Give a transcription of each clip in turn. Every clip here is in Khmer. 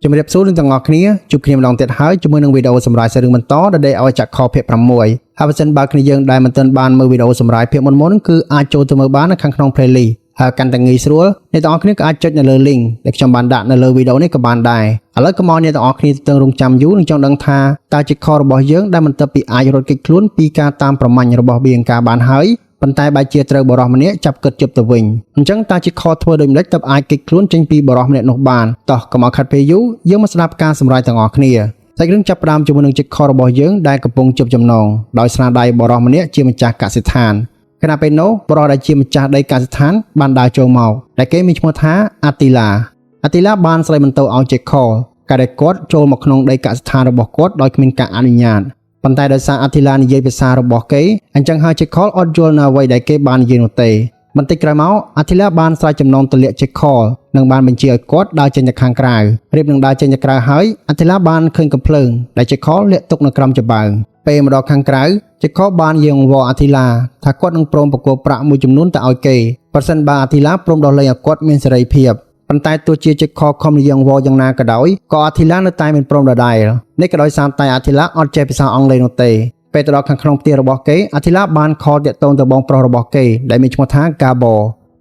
ជំរាបសួរលោកទាំងអស់គ្នាជួបគ្នាម្ដងទៀតហើយជាមួយនឹងវីដេអូសម្រាប់សាច់រឿងបន្តដែលឲ្យចាក់ខភាគ6ហើយបើសិនបើគ្នាយើងដែលមិនទាន់បានមើលវីដេអូសម្រាប់ភាគមុនមុនគឺអាចចូលទៅមើលបាននៅខាងក្នុង playlist ហើយកាន់តែងាយស្រួលអ្នកទាំងអស់គ្នាក៏អាចចុចនៅលើ link ដែលខ្ញុំបានដាក់នៅលើវីដេអូនេះក៏បានដែរឥឡូវកុំឲ្យអ្នកទាំងអស់គ្នាទទឹងរង់ចាំយូរនឹងចង់ដឹងថាតើជាខរបស់យើងដែលមិនទៅពីអាចរត់គេចខ្លួនពីការតាមប្រមាញ់របស់បៀងការបានហើយប៉ុន្តែបែរជាត្រូវបរិសម្នាក់ចាប់គិតជប់ទៅវិញអញ្ចឹងតើជាខធ្វើដូចម្តេចទើបអាចគេចខ្លួនចេញពីបរិសម្នាក់នោះបានតោះកុំឲ្យខាត់ពេលយូរយើងមកស្ដាប់ការសម្រាយទាំងអស់គ្នាសាច់រឿងចាប់ផ្ដើមជាមួយនឹងជិកខរបស់យើងដែលកំពុងជប់ចំណងដោយស្នាដៃបរិសម្នាក់ជាម្ចាស់កសិដ្ឋានខណៈពេលនោះបរិសដែលជាម្ចាស់ដីកសិដ្ឋានបានដើរចូលមកដែលគេមានឈ្មោះថាអាទីឡាអាទីឡាបានស្រីបន្ទោឲ្យជិកខកាលដែលគាត់ចូលមកក្នុងដីកសិដ្ឋានរបស់គាត់ដោយគ្មានការអនុញ្ញាតប៉ុន្តែដោយសារអាធីឡានិយាយភាសារបស់គេអញ្ចឹងហើយជេខលអត់យល់នៅអ្វីដែលគេបាននិយាយនោះទេបន្តិចក្រោយមកអាធីឡាបានស្រែកចំណងទលាក់ជេខលនិងបានបញ្ជាឲ្យគាត់ដើរចេញទៅខាងក្រៅរៀបនឹងដើរចេញទៅក្រៅហើយអាធីឡាបានឃើញកំភ្លើងដែលជេខលលាក់ទុកនៅក្រោមចំបើងពេលមកដល់ខាងក្រៅជេខលបានយាងអង្វរអាធីឡាថាគាត់នឹងព្រមប្រគល់ប្រាក់មួយចំនួនទៅឲ្យគេប្រសិនបើអាធីឡាព្រមដោះលែងឲ្យគាត់មានសេរីភាពប៉ុន្តែទោះជាជិកខខំនិយាយអង្វរយ៉ាងណាក៏ដោយក៏អាធីឡានៅតែមិនព្រមដដែលនេះក៏ដោយសារតែអាធីឡាអត់ចេះភាសាអង់គ្លេសនោះទេពេលទៅដល់ខាងក្នុងផ្ទះរបស់គេអាធីឡាបានខលតាក់ទងទៅបងប្រុសរបស់គេដែលមានឈ្មោះថាកាប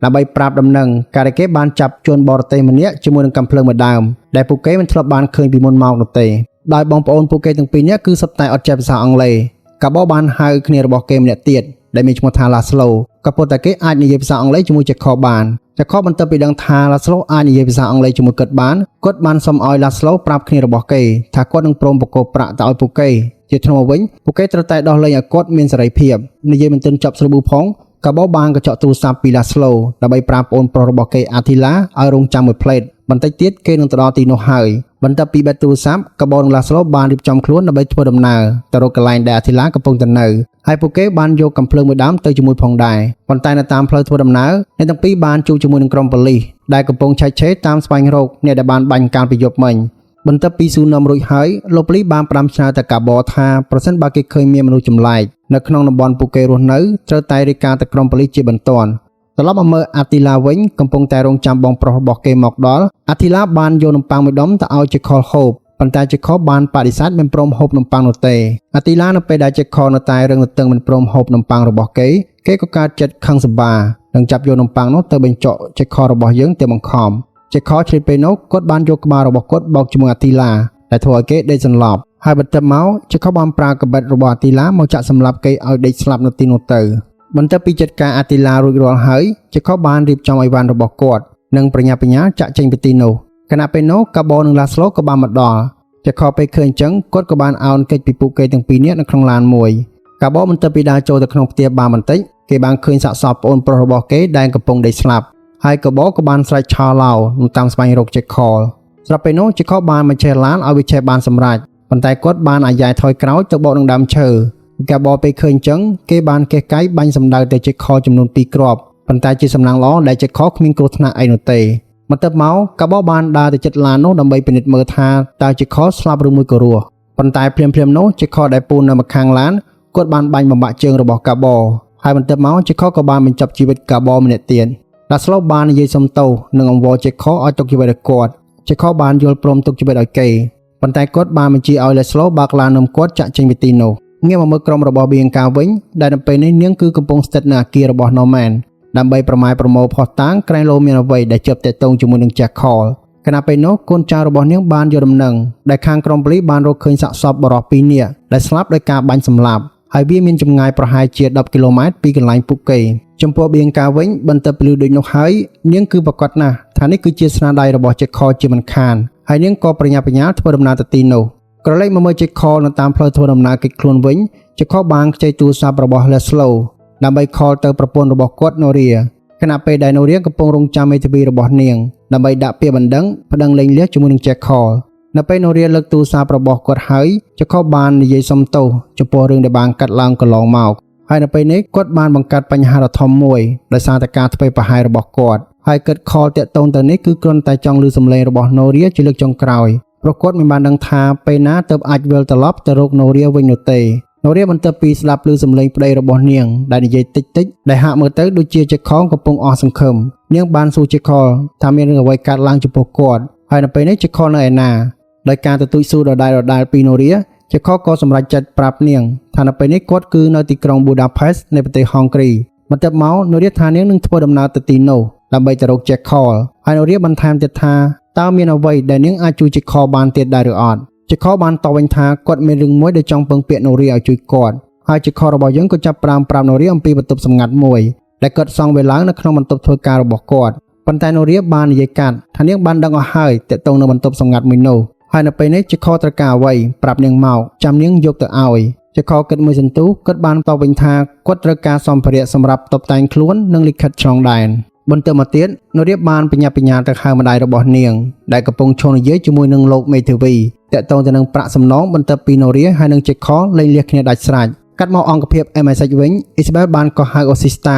ដើម្បីប្រាប់ដំណឹងការដែលគេបានចាប់ជនបរទេសម្នាក់ជាមួយនឹងកាំភ្លើងមួយដើមដែលពួកគេមិនធ្លាប់បានឃើញពីមុនមកនោះទេដោយបងប្អូនពួកគេទាំងពីរនាក់គឺសុទ្ធតែអត់ចេះភាសាអង់គ្លេសកាបបានហៅគ្នារបស់គេម្នាក់ទៀតដែលមានឈ្មោះថាឡាស្លូក៏ប៉ុន្តែគេអាចនិយាយភាសាអង់គ្លេសជាមួយជេខបានចាខបន្ទាប់ពីដឹងថាឡាស្លូអាចនិយាយភាសាអង់គ្លេសជាមួយគាត់បានគាត់បានសុំឲ្យឡាស្លូប្រាប់គ្នារបស់គេថាគាត់នឹងព្រមប្រគល់ប្រាក់ទៅឲ្យពួកគេជាថ្នូរវិញពួកគេត្រូវតែដោះលែងឲ្យគាត់មានសេរីភាពនិយាយមិនទាន់ចប់ស្រួលប៊ូផងកាបូបានកញ្ចក់ទូរស័ព្ទពីឡាស្លូដើម្បីប្រាប់ប្អូនប្រុសរបស់គេអាធីឡាឲ្យរងចាំមួយផ្លេតបន្តិចទៀតគេនឹងទៅដល់ទីនោះហើយបន្ទាប់ពីបេតទូរស័ព្ទកាបូនិងឡាស្លូបានរៀបចំខ្លួនដើម្បីធ្វើដំណើរទៅរកកន្លែងដែលអាធីឡាកំពុងតែនៅហើយពួកគេបានយកកាំភ្លើងមួយដើមទៅជាមួយផងដែរប៉ុន្តែនៅតាមផ្លូវធ្វើដំណើរអ្នកទាំងពីរបានជួបជាមួយនឹងក្រុមប៉ូលីសដែលកំពុងឆែកឆេរតាមស្វែងរកអ្នកដែលបានបាញ់កាលពីយប់មិញបន្ទាប់ពីស៊ូនំរួចហើយលោកប៉ូលីសបានផ្ដាំផ្ញើទៅកាបថាប្រសិនបើគេឃើញមានមនុស្សចម្លែកនៅក្នុងតំបន់ពួកគេរស់នៅត្រូវតែរាយការណ៍ទៅក្រុមប៉ូលីសជាបន្ទាន់ត្រឡប់មកមើលអាទីឡាវិញកំពុងតែរងចាំបងប្រុសរបស់គេមកដល់អាធីឡាបានយកនំប៉័ងមួយដុំទៅឲ្យជេខលហូបប៉ុន្តែជេខលបានបដិសេធមិនព្រមហូបនំប៉័ងនោះទេអាទីឡានៅពេលដែលជេខលនៅតែរឹងទទឹងមិនព្រមហូបនំប៉័ងរបស់គេគេក៏កើតចិត្តខឹងសម្បានិងចាប់យកនំប៉័ងនោះទៅបញ្ចុកជេខលរបស់យើងទៅបង្ខំជេខលឆ្លៀតពេលនោះគាត់បានយកក្បាលរបស់គាត់បោកជាមួយអាទីឡាដែលធ្វើឲ្យគេដេកសន្លប់ហើយបន្ទាប់មកជេខលបានប្រើកាំបិតរបស់អាទីឡាមកចាក់សម្លាប់គេឲ្យដេកស្លាប់នៅទីនោះទៅបន្ទាប់ពីចាត់ការអាទីឡារួចរាល់ហើយជេខលបានរៀបចំអីវ៉ាន់របស់គាត់និងប្រញាប់ប្រញាល់ចាក់ចេញពីទីនោះខណៈពេលនោះកាបូនិងឡាស្លូក៏បានមកដល់ជេខលពេលឃើញអញ្ចឹងគាត់ក៏បានអោនកិច្ចពីពួកគេទាំងពីរនាក់នៅក្នុងឡានមួយកាបូបន្ទាប់ពីដើរចូលទៅក្នុងផ្ទះបានបន្តិចគេបានឃើញសាកសពប្អូនប្រុសរបស់គេដែលកំពុងដេកស្លាប់ហើយកបោក៏បានស្រែកឆោឡោនិងតាមស្វែងរកជេខលស្រាប់ពេលនោះជេខលបានបញ្ឆេះឡានឲ្យវាឆេះបានសម្រេចប៉ុន្តែគាត់បានអាយ៉ៃថយក្រោយទៅបោកនឹងដើមឈើកាបោពេលឃើញអញ្ចឹងគេបានកេះកៃបាញ់សម្ដៅទៅជេខលចំនួន2គ្រាប់ប៉ុន្តែជាសំណាងល្អដែលជេខលគ្មានគ្រោះថ្នាក់អីនោះទេបន្ទាប់មកកាបោបានដើរទៅជិតឡាននោះដើម្បីពិនិត្យមើលថាតើជេខលស្លាប់ឬមួយក៏រស់ប៉ុន្តែភ្លាមៗនោះជេខលដែលពូននៅម្ខាងឡានគាត់បានបាញ់បំបាក់ជើងរបស់កាបោហើយបន្ទាប់មកជេខលក៏បានបញ្ចប់ជីវិតកាបោម្នាក់ទៀតឡាស្លូបាននិយាយសុំទោសនិងអង្វរជេខលឲ្យទុកជីវិតឲ្យគាត់ជេខលបានយល់ព្រមទុកជីវិតឲ្យគេប៉ុន្តែគាត់បានបញ្ជាឲ្យឡាស្លូបើកឡាននាំគាត់ចាក់ចេញពីទីនោះងាកមកមើលក្រុមរបស់បៀងកាវិញដែលនៅពេលនេះនាងគឺកំពុងស្ថិតនៅអគាររបស់ Norman ដើម្បីប្រម៉ែប្រមូលភស្តុតាងក្រែងលោមានអ្វីដែលជាប់ទាក់ទងជាមួយនឹង Jack Call ខណៈពេលនោះកូនចៅរបស់នាងបានយកដំណឹងដែលខាងក្រុមប៉ូលីសបានរកឃើញសាកសពបុរសពីរនាក់ដែលស្លាប់ដោយការបាញ់សម្លាប់ហើយវាមានចម្ងាយប្រហែលជា10គីឡូម៉ែត្រពីកន្លែងពួកគេចំពោះបៀងកាវិញបន្ទាប់ពីឮដូចនោះហើយនាងគឺប្រកាសណាស់ថានេះគឺជាស្នាដៃរបស់ Jack Call ជាមិនខានហើយនាងក៏ប្រញាប់ប្រញាល់ធ្វើដំណើរទៅទីនោះក្រឡេកមកមើល Jack Call នៅតាមផ្លូវធ្វើដំណើរគេចខ្លួនវិញ Jack Call បានខ្ចីទូរស័ព្ទរបស់ Leslo ដើម្បីខលទៅប្រពន្ធរបស់គាត់ណូរីខណៈពេលដែលណូរីកំពុងរងចាំមេធាវីរបស់នាងដើម្បីដាក់ពាក្យបណ្ដឹងប្តឹងលេងលះជាមួយនឹង Jack Call នៅពេលណូរីលើកទូរស័ព្ទរបស់គាត់ហើយ Jack Call បាននិយាយសុំទោសចំពោះរឿងដែលបានកាត់ឡើងកន្លងមកហើយនៅពេលនេះគាត់បានបង្កើតបញ្ហាដ៏ធំមួយដោយសារតែការធ្វើប្រហែសរបស់គាត់ហើយគិតខលតាក់ទងទៅនេះគឺគ្រាន់តែចង់ឮសំឡេងរបស់ណូរីជាលើកចុងក្រោយព្រោះគាត់មិនបានដឹងថាពេលណាទើបអាចវិលត្រឡប់ទៅរកណូរីវិញនោះទេណូរីបន្ទាប់ពីស្ដាប់ឮសំឡេងប្តីរបស់នាងដែលនិយាយតិចតិចដែលហាក់មើលទៅដូចជាជេខងកំពុងអស់សង្ឃឹមនាងបានសួរជេខលថាមានរឿងអ្វីកើតឡើងចំពោះគាត់ហ ហើយនៅពេលនេះជេខលនៅឯណាដោយការទទូចសួរដដែលដដែលពីណូរីជេខលក៏សម្រេចចិត្តប្រាប់នាងថានៅពេលនេះគាត់គឺនៅទីក្រុង Budapest នៃប្រទេសហុងគ្រីបន្ទាប់មកណូរីថានាងនឹងធ្វើដំណើរទៅទីនោះដើម្បីទៅរកជេខលហើយណូរីបន្ថែមទៀតថាតើមានអ្វីដែលនាងអាចជួយជេខលបានទៀតដែរឬអត់ជេខលបានតបវិញថាគាត់មានរឿងមួយដែលចង់ពឹងពាក់ណូរីឲ្យជួយគាត់ហើយជេខលរបស់យើងក៏ចាប់ផ្ដើមប្រាប់ណូរីអំពីបន្ទប់សម្ងាត់មួយដែលគាត់សង់វាឡើងនៅក្នុងបន្ទប់ធ្វើការរបស់គាត់ប៉ុន្តែណូរីបាននិយាយកាត់ថានាងបានដឹងអស់ហើយទាក់ទងនឹងបន្ទប់សម្ងាត់មួយនោះហើយនៅពេលនេះជេខលត្រូវការអ្វីប្រាប់នាងមកចាំនាងយកទៅឲ្យជេខលគិតមួយសន្ទុះគាត់បានតបវិញថាគាត់ត្រូវការសម្ភារៈសម្រាប់តុបតែងខ្លួននិងលិខិតឆ្លងដែនបន្ទាប់មកទៀតនរៀបបានបញ្ញាបញ្ញាទៅហៅម្ដាយរបស់នាងដែលកំពុងឈរនិយាយជាមួយនឹងលោកមេធាវីតាក់ទងទៅនឹងប្រាក់សំណងបន្ទាប់ពីណូរីហើយនិងជេខលលែងលះគ្នាដាច់ស្រេចកាត់មកអង្គភាព MI6 វិញអ៊ីសាបែលបានកោះហៅអូស៊ីស្តា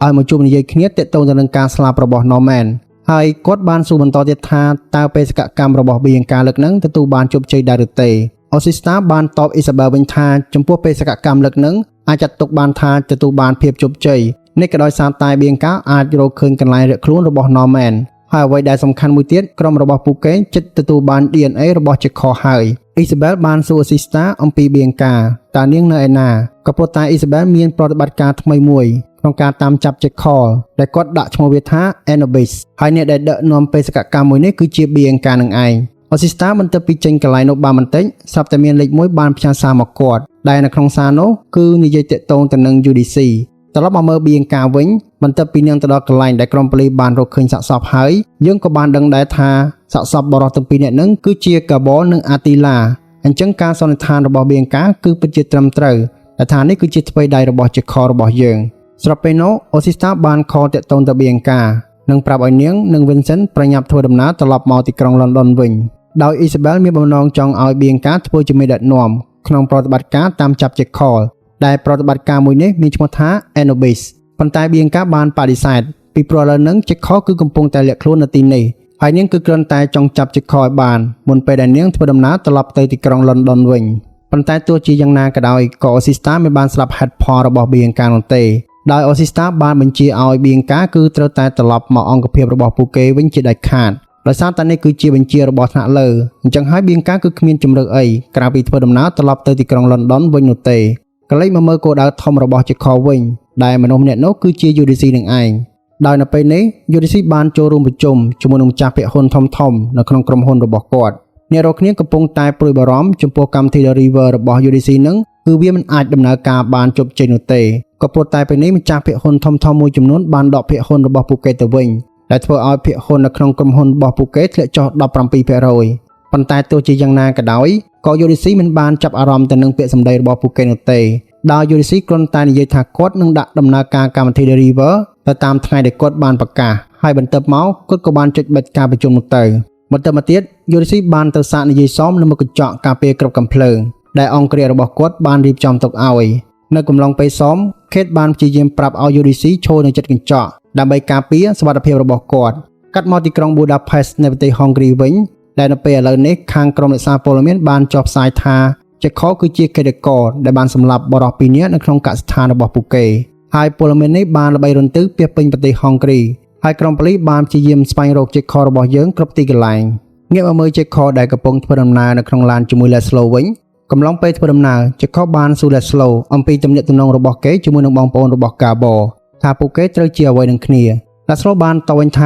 ឲ្យមកជួបនិយាយគ្នាតាក់ទងទៅនឹងការស្លាប់របស់ Norman ហើយគាត់បានសួរបន្តទៀតថាតើបេសកកម្មរបស់ប៊ីអង្ការលើកនឹងទទួលបានជោគជ័យដែរឬទេអូស៊ីស្តាបានតបអ៊ីសាបែលវិញថាចំពោះបេសកកម្មលើកនឹងអាចចាត់ទុកបានថាទទួលបានភាពជោគជ័យនេះក៏ដោយសារតែប៊ីអង្ការអាចរកឃើញកន្លែងរកខ្លួនរបស់ Norman ហើយអ្វីដែលសំខាន់មួយទៀតក្រុមរបស់ពួកគេជិតទទួលបាន DNA របស់ជេខហើយអ៊ីសាបែលបានសួរស៊ីស្តាអំពីបៀងកាតើនាងនៅឯណាក៏ព្រោះតែអ៊ីសាបែលមានប្រតិបត្តិការថ្មីមួយក្នុងការតាមចាប់ជេខដែលគាត់ដាក់ឈ្មោះវាថា Anubis ហើយអ្នកដែលដឹកនាំបេសកកម្មមួយនេះគឺជាបៀងកានឹងឯងអូស៊ីស្តាបន្ទាប់ពីចេញកន្លែងនោះបានបន្តិចស្រាប់តែមានលេខមួយបានផ្ញើសារមកគាត់ដែលនៅក្នុងសារនោះគឺនិយាយទាក់ទងទៅនឹង UDC ត្រឡប់មកមើលបៀងកាវិញបន្ទាប់ពីនាងទៅដល់កន្លែងដែលក្រុមប៉ូលីសបានរកឃើញសាកសពហើយយើងក៏បានដឹងដែរថាសាកសពបរិសុទ្ធទាំងពីរនាក់ហ្នឹងគឺជាកាបលនិងអាទីឡាអញ្ចឹងការសន្និដ្ឋានរបស់បៀងកាគឺពិតជាត្រឹមត្រូវដែលថានេះគឺជាថ្វីដៃរបស់ជាខរបស់យើងស្រាប់ពេលនោះអូស៊ីស្តាបាន call ទាក់ទងទៅបៀងកានិងប្រាប់ឲ្យនាងនិង Vincent ប្រញាប់ធ្វើដំណើរត្រឡប់មកទីក្រុង London វិញដោយអ៊ីសាបែលមានបំណងចង់ឲ្យបៀងកាធ្វើជាមេដឹកនាំក្នុងប្រតិបត្តិការតាមចាប់ជាខដែលប្រតិបត្តិការមួយនេះមានឈ្មោះថា Anubis ប៉ុន្តែបៀងកាបានបដិសេធពីព្រោះឥឡូវហ្នឹងជិកខគឺកំពុងតែលាក់ខ្លួននៅទីនេះហើយនាងគឺគ្រាន់តែចង់ចាប់ជិកខឲ្យបានមុនពេលដែលនាងធ្វើដំណើរត្រឡប់ទៅទីក្រុង London វិញប៉ុន្តែទោះជាយ៉ាងណាក៏ដោយក៏អូស៊ីស្តាមិនបានស្ដាប់ហេតុផលរបស់បៀងកានោះទេដោយអូស៊ីស្តាបានបញ្ជាឲ្យបៀងកាគឺត្រូវតែត្រឡប់មកអង្គភាពរបស់ពួកគេវិញជាដាច់ខាតដោយសារតែនេះគឺជាបញ្ជារបស់ថ្នាក់លើអញ្ចឹងហើយបៀងកាគឺគ្មានជំរឿអីក្រៅពីធ្វើដំណើរត្រឡប់ទៅទីក្រុង London វិញនោះទេកលេចមកមើលគោលដៅធំរបស់ជិខវិញដែលមនុស្សម្នាក់នោះគឺជា UDC នឹងឯងដោយនៅពេលនេះ UDC បានចូលរួមប្រជុំជាមួយនឹងម្ចាស់ភាគហ៊ុនធំៗនៅក្នុងក្រុមហ៊ុនរបស់គាត់អ្នករកគ្នាកំពុងតែព្រួយបារម្ភចំពោះកម្មវិធី The River របស់ UDC នឹងគឺវាមិនអាចដំណើរការបានជោគជ័យនោះទេក៏ព្រោះតែពេលនេះម្ចាស់ភាគហ៊ុនធំៗមួយចំនួនបានដកភាគហ៊ុនរបស់ពួកគេទៅវិញដែលធ្វើឲ្យភាគហ៊ុននៅក្នុងក្រុមហ៊ុនរបស់ពួកគេធ្លាក់ចុះ17%ប៉ុន្តែទោះជាយ៉ាងណាក៏ដោយក៏ UDC មិនបានចាប់អារម្មណ៍ទៅនឹងពាក្យសម្ដីរបស់ពួកគេនោះទេដោយ UDC គ្រាន់តែនិយាយថាគាត់នឹងដាក់ដំណើរការកម្មវិធី The River ទៅតាមថ្ងៃដែលគាត់បានប្រកាសហើយបន្ទាប់មកគាត់ក៏បានចុចបិទការប្រជុំនោះទៅបន្ទាប់មកទៀត UDC បានទៅសាកនិយាយសមនៅមុខកញ្ចក់ការពារគ្រប់កំភ្លើងដែលអង្គរក្សរបស់គាត់បានរៀបចំទុកឲ្យនៅកំឡុងពេលសមខេតបានព្យាយាមប្រាប់ឲ្យ UDC ឈរនៅជិតកញ្ចក់ដើម្បីការពារសុវត្ថិភាពរបស់គាត់កាត់មកទីក្រុង Budapest នៃប្រទេសហុងគ្រីវិញដែលនៅពេលឥឡូវនេះខាងក្រុមរក្សាព័ត៌មានបានចុះផ្សាយថាជេខគឺជាឃាតករដែលបានសម្លាប់បុរសពីរនាក់នៅក្នុងកសិដ្ឋានរបស់ពួកគេហើយព័ត៌មាននេះបានល្បីរន្ទឺពាសពេញប្រទេសហុងគ្រីហើយក្រុមប៉ូលីសបានព្យាយាមស្វែងរកជេខរបស់យើងគ្រប់ទីកន្លែងងាកមកមើលជេខដែលកំពុងធ្វើដំណើរនៅក្នុងឡានជាមួយ Laszlo វិញកំឡុងពេលធ្វើដំណើរជេខបានសួរ Laszlo អំពីទំនាក់ទំនងរបស់គេជាមួយនឹងបងប្អូនរបស់ Gabo ថាពួកគេត្រូវជាអ្វីនឹងគ្នា Laszlo បានតបវិញថា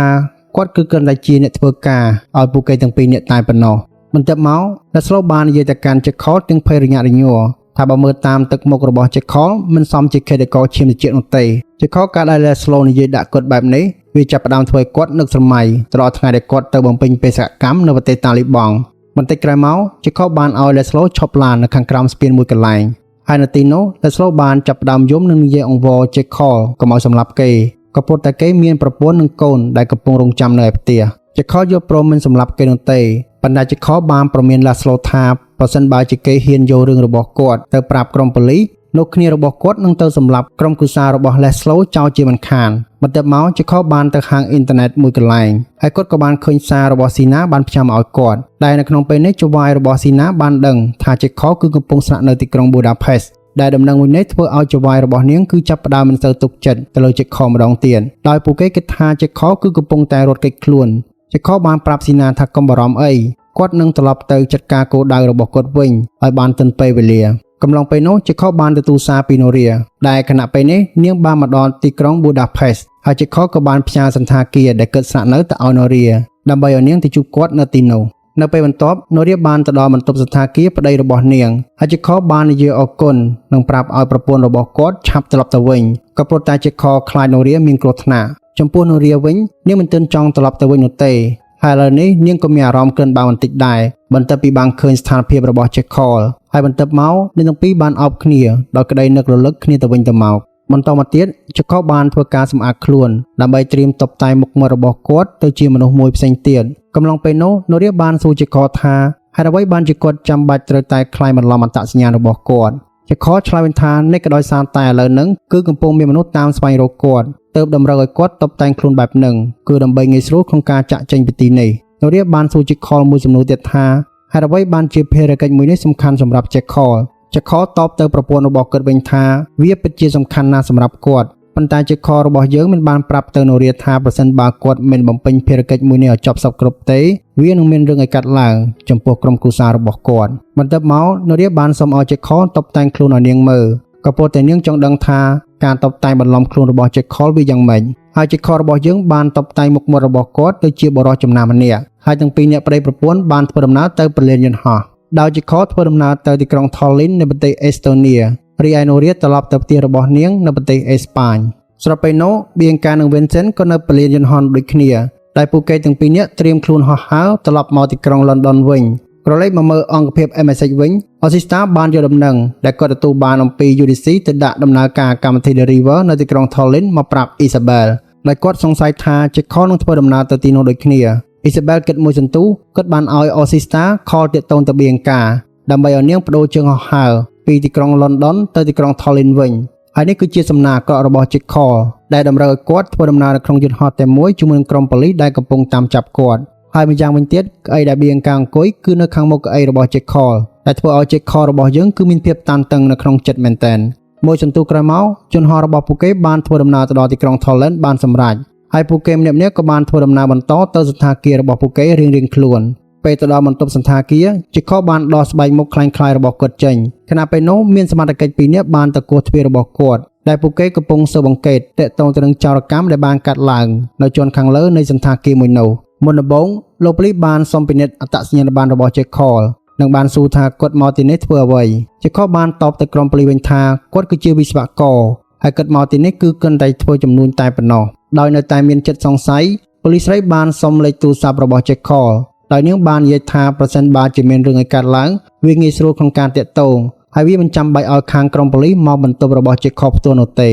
គាត់គឺគ្រាន់តែជាអ្នកធ្វើការឲ្យពួកគេទាំងពីរនាក់តែប៉ុណ្ណោះបន្ទាប់មក Laszlo បាននិយាយទៅកាន់ Jekyll ទាំងភ័យរញាក់រញ័រថាបើមើលតាមទឹកមុខរបស់ Jekyll មិនសមជាឃាតករឈាមត្រចៀកនោះទេ Jekyll ការដែល Laszlo និយាយដាក់គាត់បែបនេះវាចាប់ផ្ដើមធ្វើឲ្យគាត់នឹកស្រមៃទៅដល់ថ្ងៃដែលគាត់ទៅបំពេញបេសកកម្មនៅប្រទេសតាលីបង់បន្តិចក្រោយមក Jekyll បានឲ្យ Laszlo ឈប់ឡាននៅខាងក្រោមស្ពានមួយកន្លែងហើយនៅទីនោះ Laszlo បានចាប់ផ្ដើមយំនិងនិយាយអង្វរ Jekyll កុំឲ្យសម្លាប់គេក៏ព្រោះតែគេមានប្រពន្ធនិងកូនដែលកំពុងរងចាំនៅឯផ្ទះ Jekyll យល់ព្រមមិនសម្លាប់គេនោះទេប៉ុន្តែ Jekyll បានប្រមាន Laszlo ថាប្រសិនបើជាគេហ៊ានយករឿងរបស់គាត់ទៅប្រាប់ក្រុមប៉ូលីសនោះគ្នារបស់គាត់នឹងទៅសម្លាប់ក្រុមគ្រួសាររបស់ Laszlo ចោលជាមិនខានបន្ទាប់មក Jekyll បានទៅហាងអ៊ីនធឺណិតមួយកន្លែងហើយគាត់ក៏បានឃើញសាររបស់ស៊ីណាបានផ្ញើមកឲ្យគាត់ដែលនៅក្នុងពេលនេះចៅហ្វាយរបស់ស៊ីណាបានដឹងថា Jekyll គឺកំពុងស្នាក់នៅទីក្រុង Budapest ដែលដំណឹងមួយនេះធ្វើឲ្យចៅហ្វាយរបស់នាងគឺចាប់ផ្ដើមមិនសូវទុកចិត្តទៅលើ Jekyll ម្ដងទៀតដោយពួកគេគិតថា Jekyll គឺកំពុងតែរត់គេចខ្លួន ចេខបានប្រាប់ស៊ីណាថាកុំបារម្ភអីគាត់នឹងត្រឡប់ទៅចាត់ការគោលដៅរបស់គាត់វិញឲ្យបានទាន់ពេលវេលាកំឡុងពេលនោះចេខបានទទួលសារពីណូរាដែលខណៈពេលនេះនាងបានមកដល់ទីក្រុងប៊ូដាផេស្តហើយចេខក៏បានផ្ញើសន្តាគារដែលគិតស្នាក់នៅទៅឲ្យណូរាដើម្បីឲ្យនាងទៅជួបគាត់នៅទីនោះនៅពេលបន្ទាប់ណូរាបានទៅដល់បន្ទប់សន្តាគារប្តីរបស់នាងហើយចេខបាននិយាយអរគុណនិងប្រាប់ឲ្យប្រពន្ធរបស់គាត់ឆាប់ត្រឡប់ទៅវិញក៏ព្រោះតែចេខខ្លាចណូរាមានគ្រោះថ្នាក់ចំពោះណូរាវិញនាងមិនទាន់ចង់ត្រឡប់ទៅវិញនោះទេហើយឥឡូវនេះនាងក៏មានអារម្មណ៍ក្រិនបើបន្តិចដែរបន្ទាប់ពីបានឃើញស្ថានភាពរបស់ចេខលហើយបន្ទាប់មកនាងទាំងពីរបានអោបគ្នាដោយក្តីនឹករលឹកគ្នាទៅវិញទៅមកបន្តមកទៀតចកបានធ្វើការសម្អាតខ្លួនដើម្បីត្រៀមតុបតែងមុខមាត់របស់គាត់ទៅជាមនុស្សមួយផ្សេងទៀតកំឡុងពេលនោះនរាបានសួរចកថាហេតុអ្វីបានជាគាត់ចាំបាច់ត្រូវតែក្លែងបន្លំអត្តសញ្ញាណរបស់គាត់ចកឆ្លើយវិញថានេះក៏ដោយសារតែឥឡូវហ្នឹងគឺកំពុងមានមនុស្សតាមស្វែងរកគាត់ទើបតម្រូវឲ្យគាត់តុបតែងខ្លួនបែបហ្នឹងគឺដើម្បីងាយស្រួលក្នុងការចាក់ចេញពីទីនេះនរាបានសួរចកមួយសំណួរទៀតថាហេតុអ្វីបានជាភារកិច្ចមួយនេះសំខាន់សម្រាប់ចកចខតបទៅប្រពន្ធរបស់គាត់វិញថាវាពិតជាសំខាន់ណាស់សម្រាប់គាត់ប៉ុន្តែចខរបស់យើងមិនបានប្រាប់ទៅនរាថាប្រសិនបើគាត់មិនបំពេញភារកិច្ចមួយនេះឲ្យចប់សពគ្រប់ទេវានឹងមានរឿងឲ្យកាត់ឡើងចំពោះក្រុមគ្រួសាររបស់គាត់បន្ទាប់មកនរាបានសុំឲ្យចខតបតែងខ្លួនឲ្យនាងមើលក៏ព្រោះតែនាងចង់ដឹងថាការតបតែងបន្លំខ្លួនរបស់ចខវាយ៉ាងម៉េចហើយចខរបស់យើងបានតបតែងមុខមាត់របស់គាត់ទៅជាបុរសចំណាស់ម្នាក់ហើយទាំងពីរអ្នកប្តីប្រពន្ធបានធ្វើដំណើរទៅព្រលានយន្តហោះដោយជាខធ្វើដំណើរទៅទីក្រុងថលីននៃប្រទេសអេស្តូនីរីឯណូរាត្រឡប់ទៅផ្ទះរបស់នាងនៅប្រទេសអេស្ប៉ាញស្របពេលនោះបៀងកានិងវិនសិនក៏នៅព្រលានយន្តហោះដូចគ្នាដែលពួកគេទាំងពីរនាក់ត្រៀមខ្លួនហោះហើរត្រឡប់មកទីក្រុងលន់ដនវិញក្រឡេកមកមើលអង្គភាព MSX វិញអូស៊ីស្តាបានយកដំណឹងដែលគាត់ទទួលបានអំពី UDC ទៅដាក់ដំណើរការកម្មវិធី The River នៅទីក្រុង Tallinn មកប្រាប់អ៊ីសាបែលដែលគាត់សង្ស័យថាជិខនឹងធ្វើដំណើរទៅទីនោះដូចគ្នាអ៊ីសាបែលគិតមួយសន្ទុះគាត់បានឲ្យអូស៊ីស្តា call ទាក់ទងទៅបៀងកាដើម្បីឲ្យនាងប្ដូរជើងហោះហើរពីទីក្រុងលន់ដនទៅទីក្រុងថលីនវិញហើយនេះគឺជាសំណើអាក្រក់របស់ជិខដែលតម្រូវឲ្យគាត់ធ្វើដំណើរនៅក្នុងយន្តហោះតែមួយជាមួយនឹងក្រុមប៉ូលីសដែលកំពុងតាមចាប់គាត់ហើយម្យ៉ាងវិញទៀតក្អីដែលបៀងកាអង្គុយគឺនៅខាងមុខក្អីរបស់ជិខដែលធ្វើឲ្យជិខរបស់យើងគឺមានភាពតានតឹងនៅក្នុងចិត្តមែនទែនមួយសន្ទុះក្រោយមកយន្តហោះរបស់ពួកគេបានធ្វើដំណើរទៅដល់ទីក្រុងថលីនបានសម្រេចហើយពួកគេម្នាក់ៗក៏បានធ្វើដំណើរបន្តទៅសន្តាគាររបស់ពួកគេរៀងៗខ្លួនពេលទៅដល់បន្ទប់សន្តាគារជិខបានដោះស្បែកមុខក្លែងៗរបស់គាត់ចេញខណៈពេលនោះមានសមត្ថកិច្ចពីរនាក់បានទៅគោះទ្វាររបស់គាត់ដែលពួកគេកំពុងស៊ើបអង្កេតទាក់ទងទៅនឹងចោរកម្មដែលបានកាត់ឡើងនៅជាន់ខាងលើនៃសន្តាគារមួយនោះមុនដំបូងលោកប៉ូលីសបានសុំពិនិត្យអត្តសញ្ញាណប័ណ្ណរបស់ជេខលនិងបានសួរថាគាត់មកទីនេះធ្វើអ្វីជេខលបានតបទៅក្រុមប៉ូលីសវិញថាគាត់គឺជាវិស្វករហើយគាត់មកទីនេះគឺគិនតែធ្វើចំនួនតែប៉ុណ្ណោះដោយនៅតែមានចិត្តសង្ស័យប៉ូលីសស្រីបានសុំលេខទូរស័ព្ទរបស់ជេខលដោយនាងបាននិយាយថាប្រសិនបើជាមានរឿងឲ្យកើតឡើងវាងាយស្រួលក្នុងការទាក់ទងហើយវាមិនចាំបាច់ឲ្យខាងក្រុមប៉ូលីសមកបន្ទប់របស់ជេខលផ្ទាល់នោះទេ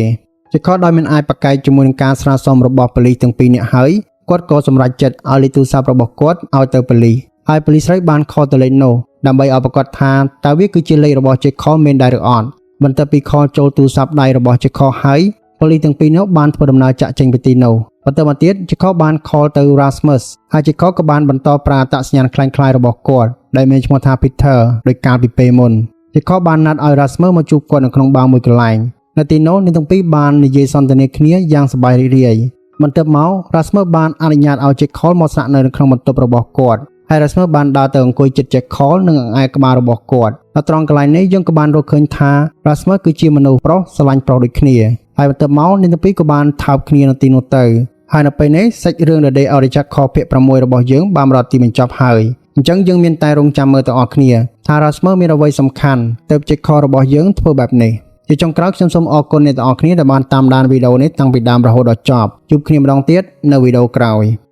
ជេខលដោយមិនអាចប្រកែកជាមួយនឹងការស្នើសុំរបស់ប៉ូលីសទាំងពីរនាក់ហើយគាត់ក៏សម្រេចចិត្តឲ្យលេខទូរស័ព្ទរបស់គាត់ឲ្យទៅប៉ូលីសហើយប៉ូលីសស្រីបាន call ទៅលេខនោះដើម្បីឲ្យប្រកាសថាតើវាគឺជាលេខរបស់ជេខលមានដែរឬអត់បន្ទាប់ពី call ចូលទូរស័ព្ទដៃរបស់ជេខលហើយប៉ូលីសទាំងពីរនោះបានធ្វើដំណើរចាក់ចេញពីទីនោះបន្តមកទៀតជេខលបាន call ទៅ Rasmus ហើយជេខលក៏បានបន្តប្រើអត្តសញ្ញាណក្លែងៗរបស់គាត់ដែលមានឈ្មោះថា Peter ដោយកាលពីពេលមុនជេខលបានណាត់ឲ្យ Rasmus មកជួបគាត់នៅក្នុងបារមួយកន្លែងនៅទីនោះអ្នកទាំងពីរបាននិយាយសន្ទនាគ្នាយ៉ាងសប្បាយរីករាយបន្ទាប់មក Rasmus បានអនុញ្ញាតឲ្យ Jack មកស្នាក់នៅក្នុងបន្ទប់របស់គាត់ហើយ Rasmus បានដើរទៅអង្គុយជិត Jack និងអង្អែលក្បាលរបស់គាត់នៅត្រង់កន្លែងនេះយើងក៏បានរកឃើញថា Rasmus គឺជាមនុស្សប្រុសស្រឡាញ់ប្រុសដូចគ្នាហើយបន្ទាប់មកអ្នកទាំងពីរក៏បានថើបគ្នានៅទីនោះទៅហើយនៅពេលនេះសាច់រឿង The Day of the Jackal ភាគ6របស់យើងបានមកដល់ទីបញ្ចប់ហើយអញ្ចឹងយើងមានតែរងចាំមើលទាំងអស់គ្នាថា Rasmus មានអ្វីសំខាន់ទើប Jack របស់យើងធ្វើបែបនេះជាចុងក្រោយខ្ញុំសូមអរគុណអ្នកទាំងអស់គ្នាដែលបានតាមដានវីដេអូនេះតាំងពីដើមរហូតដល់ចប់ជួបគ្នាម្ដងទៀតនៅវីដេអូក្រោយ។